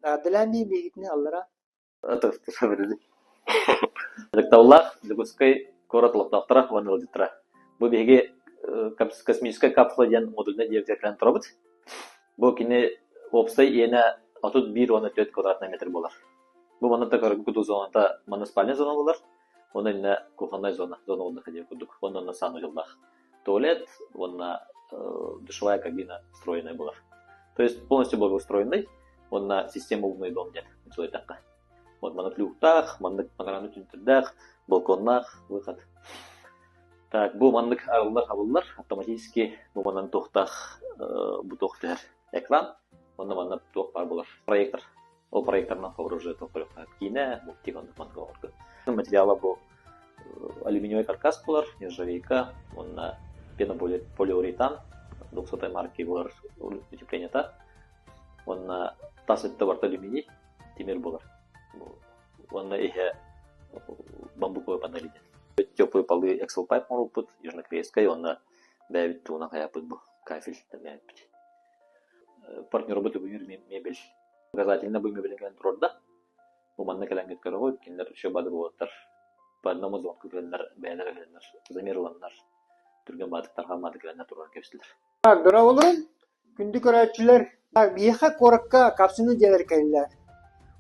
Эҕэрдэлээн дии миигитини аллара. Ытыктабыллаах Дьокуускай куорат олохтоохторо уонна ыалдьыттара. Бу биһиги космическая капсула диэн модульнай дьиэбитигэр кэлэн турабыт. Бу кини уопсай иэнэ 31 уонна 4 квадратный метр буолар. Бу манна кутуу зоната манна спальня зона буолар, уонна иннэ кухонная зона, зона отдыха диэн курдук, уонна онно санузеллаах. Туалет уонна душевая кабина встроенная буолар. То есть полностью благоустроенный уонна система умный дом диэн суруйдахха. Вот маннык люктаах, маннык панорамный түнтүрдээх, балконнаах выход. Так, бу маннык арыллар-хабыллар автоматически бу манан туохтаах бу туох түһэр экран, онно манна туох баар буолар проектор. Ол проекторынан уже киинэ, мультик оннук маннык оҥорго. Материала бу алюминиевый каркас буолар, нержавейка, уонна пенополиуретан, 200 марки буолар утеплениета. Уонна тас өттө барыта алюминий, тимир буолар. Уонна иһэ бамбуковый панели диэн. Теплые полы Excel Pipe оҥорбуппут, южнокорейскай уонна бэйэбит тугунан хайааппыт бу кафель тэмээппит. Партнербут Любомир мебель показательно бу мебелин кэлэн туруорда. Бу манна кэлэҥҥит көрөҕүт, кинилэр еще бады буолаттар. По одному звонку кэлэннэр, бэйэлэрэ кэлэннэр, замер ыланнар, түргэн баатыктар хаамааты кэлэннэр туруоран кэбистилэр. Дорооболорун, күндү көрөөччүлэр! Биһиэхэ куоракка капсула дьиэлэр кэллилэр.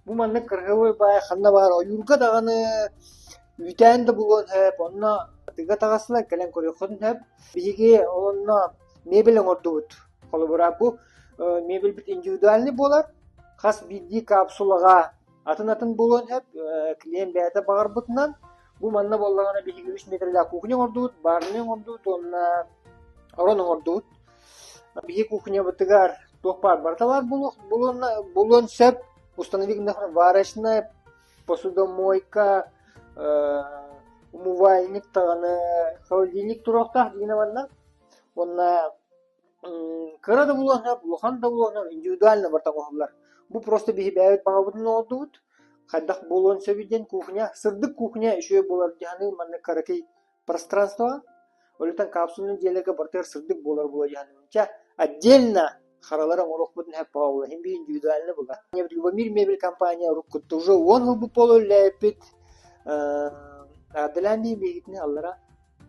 Бу маннык кыргыбый баай ханна баар ойуурга даҕаны үүтээн да булуон сөп, онно тыга таҕыстылар кэлэн көрүөххүтүн сөп. Биһиги онно мебель оҥордубут. Холобура, бу мебельбит индивидуальный буолар. Хас биирдии капсулаҕа атын-атын буолуон сөп. Клиент бэйэтэ баҕарбытынан. Бу манна буоллаҕына биһиги үс метрэлээх кухня оҥордубут, барный оҥордубут уонна орон оҥордубут. Биһиги кухнябытыгар туох баар барыта баар буолуон, буолуон сөп. Установи варочная, посудомойка, умывальник даҕаны, холодильник туруохтаах дигинэ манна. Уонна кыра да буолуон сөп, улахан да буолуон сөп, индивидуально барыта оҥоһуллар. Бу просто биһи бэйэбит баҕабытын оҥордубут. Хайдах буолуон сөбүй диэн кухня, сырдык кухня үчүгэй буолар дьаһаныы маннык кыракый пространство. Ол иһин капсульнай дьиэлэргэ барытыгар сырдык буолар буолуо дьаһаныыбын. Чэ, отдельно харалары оҥоруохпутун сөп буолла, иһин биир индивидуально буолла. Любомир мебель компания уруккутта уже уон сылбыт буола үлэлээбиппит. Эҕэрдэлээн дии биһигитини аллара.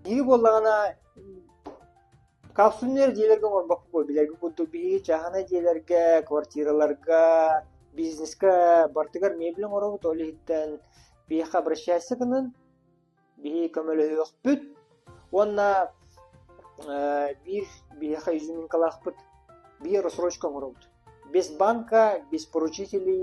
Биһиги буоллаҕына Капсульнай дьиэлэргэ оҥорбокко билэргэ курдук биһиги чааһынай дьиэлэргэ, квартираларга, бизнеска барытыгар мебель оҥоробут, ол иһиттэн биһиэхэ обращайся гынан биһиги көмөлөһүөхпүт уонна биир биһиэхэ изюминкалаахпыт, биир рассрочка оҥоробут. Без банка, без поручителей.